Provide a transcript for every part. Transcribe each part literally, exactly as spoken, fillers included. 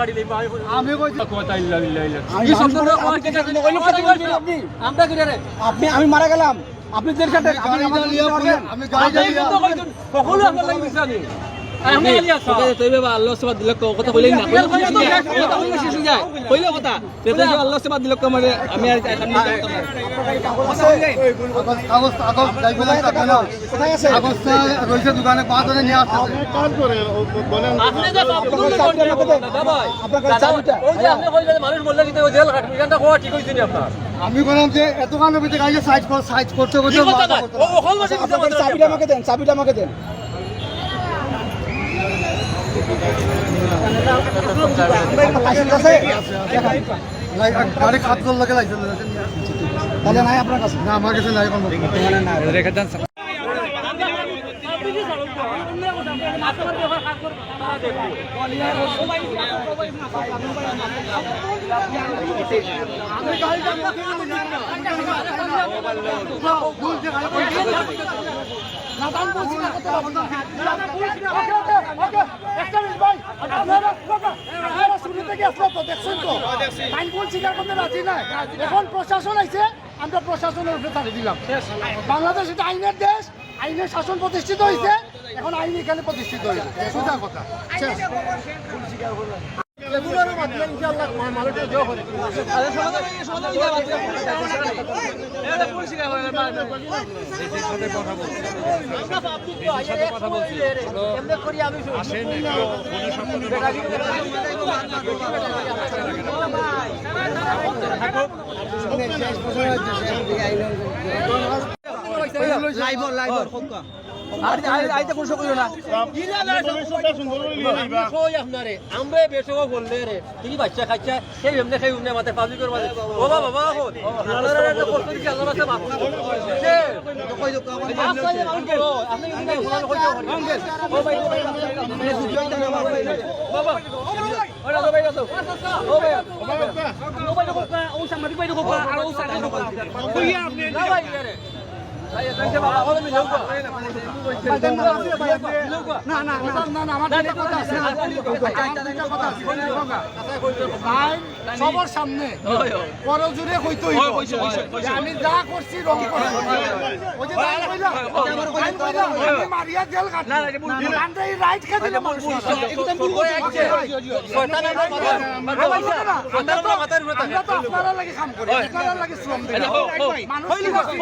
আমি কইছি, কথা ইল্লা বিল্লাহ ইল্লা। আমি কি শব্দ মানুষ বলে, আপনি কি, ওই লোকটা কি বলবেন আপনি? আমরা কি রে? আপনি, আমি মারা গেলাম, আপনি জেল খাটেন, আপনি আমার গাড়ি নিয়ে বলবেন। আমি গাড়ি আপনি নিয়ে কিন্তু কইছেন, কখনো আপনার লাগি মিছা নেই। আর আমি আলী আসাম। ওকে, তুই বাবা, আল্লাহ সেবা দিলে কথা কইলেই না। কইলে তো শেষ হয়ে যায়। কইলে কথা। তুই তো আল্লাহ সেবা দিলে আমারে, আমি আর, আমি আর কাগজ, কাগজ, কাগজ, যাই বলে একটা কেন? কোথায় আছে? কাগজটা রয়েছে দোকানে, পাঁচ ধরে নিয়ে আসছে। আপনি যে বাপ বলুন না, দাদা ভাই। আপনার কাছে চাবিটা? ওই যে আপনি কইলেন মানুষ বললে কিন্তু ওই জেল খাটবে, এখানটা কোয়া ঠিক হইছে না আপনার। আমি বললাম যে এতক্ষণ ভিতরে গাড়ি সাইড কর, সাইড করতে করতে কি কথা মাথা না? করতে ও, ও, হল আচ্ছা, আপনার চাবিটা আমাকে দেন, চাবিটা আমাকে দেন। লাইসেন্স আছে? না, গাড়ি খাত কল লাগে লাইসেন্স আছে। তাহলে নাই আপনার কাছে? না, আমার কাছে নাই এখন। রেখে দেন। আপনারা শুরু থেকে আসলে তো দেখছেন তো, আইন ভুল স্বীকার করতে রাজি নাই। এখন প্রশাসন আইছে, আমরা প্রশাসনের উপরে ছাড়ি দিলাম। বাংলাদেশ এটা আইনের দেশ, আইনের শাসন প্রতিষ্ঠিত হয়েছে, এখন আইন এখানে প্রতিষ্ঠিত হয়েছে, সোজা কথা। শেষ। এগুলোর মাধ্যমে ইনশাআল্লাহ মা-, মানুষের জয় করে। এমনি করি আমি শুনি। লাইভ, লাইভ, আর, আর, আইতে কোনো সময় না। কই আপনারে? আমরা বেশি বললে রে। তুমি বাচ্চা কাচ্চা, সেই এমনি সেই উমনে মাথায় পাবলিকর মাঝে। ও বাবা, বাবা, হো। আল্লাহর কাছে কষ্ট দিছি, আল্লাহর কাছে মাফ করে দিন। সে, আপনি কিন্তু না, ও ভাই, ও ভাই, ও ভাই, ও ভাই, ও ভাই, ও ভাই, ও ভাই, ও সাংবাদিক ভাই, ও ভাই, আর ও সাংবাদিক ভাই। কইয়া আপনি না ভাই, আরে। না, না, না, না, আমার দুইটা কথা আছে। আমার দুইটা কথা আছে। তাই সবার সামনে করজোরে কইতে হইব যে আমি যা করছি, রং করছি। ওই যে তাই কইলা, তাই কইলা, আমি মারিয়া জেল খাটছি। তানরে এই রাইট কে দিলে মানুষ না। আমরা তো, আমরা তো আপনারা লাগি কাম করি, আপনারা লাগি শ্রম দেই। মানুষ কি করছে?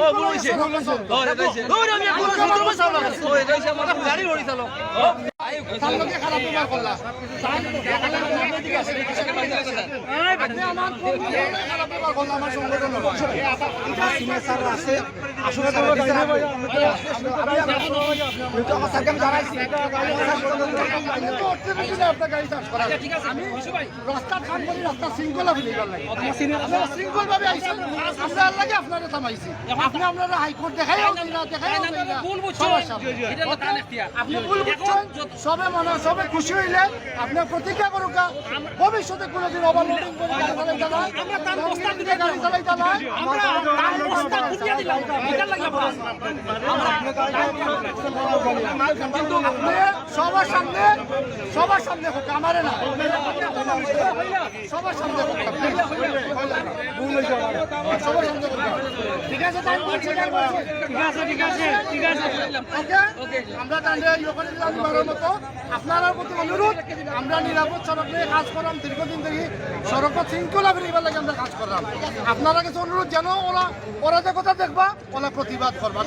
তার লগে খারাপ ব্যবহার করলা। আপনি আমার কোন ধরনের খারাপ ব্যবহার করলা আমার সংগঠন? সিনিয়র স্যার আছে, আসলে তারা দিছে না। আমি তো অর্থনীতি না আপনার গাড়ি চার্জ করা। আমি রাস্তা খান করি, রাস্তা শৃঙ্খলা ফিরিবার লাগি। আপনারা শৃঙ্খলভাবে আইছেন, আমরা আর লাগি আপনারা থামাইছি। আপনি আপনারা হাইকোর্ট দেখাইও দিলা, দেখাইও দিলা। সমস্যা নাই। আপনি ভুল বুঝছেন, সবে মনে, সবে খুশি হইলে আপনি প্রতিজ্ঞা করুকা, ভবিষ্যতে কোনোদিন ওভারলোডিং করে গাড়ি চালাইতা না, লং ডিস্টেন্সে গাড়ি চালাইতা না। আমরা তার প্রস্তাব বুঝিয়ে দিলাম। এটার লাগি আমরা কিন্তু আপনি সবার সামনে, সবার সামনে হোক, আমারে না। সবার সামনে করতাম। সবার সামনে করতাম। ঠিক আছে, তাই বলছি, তাই বলছি। ঠিক আছে, ঠিক আছে, ঠিক আছে। ওকে? আমরা তাহলে ইয়ে করে দিলাম এবারের মতো। আপনারার প্রতি অনুরোধ, আমরা নিরাপদ সড়ক নিয়ে কাজ করলাম দীর্ঘদিন থেকে, সড়ক শৃঙ্খলা ফিরিবার লাগি আমরা কাজ করলাম। আপনারার কাছে অনুরোধ যেন ওরা, ওরা যে কথা দেখবা, ওরা প্রতিবাদ করবা।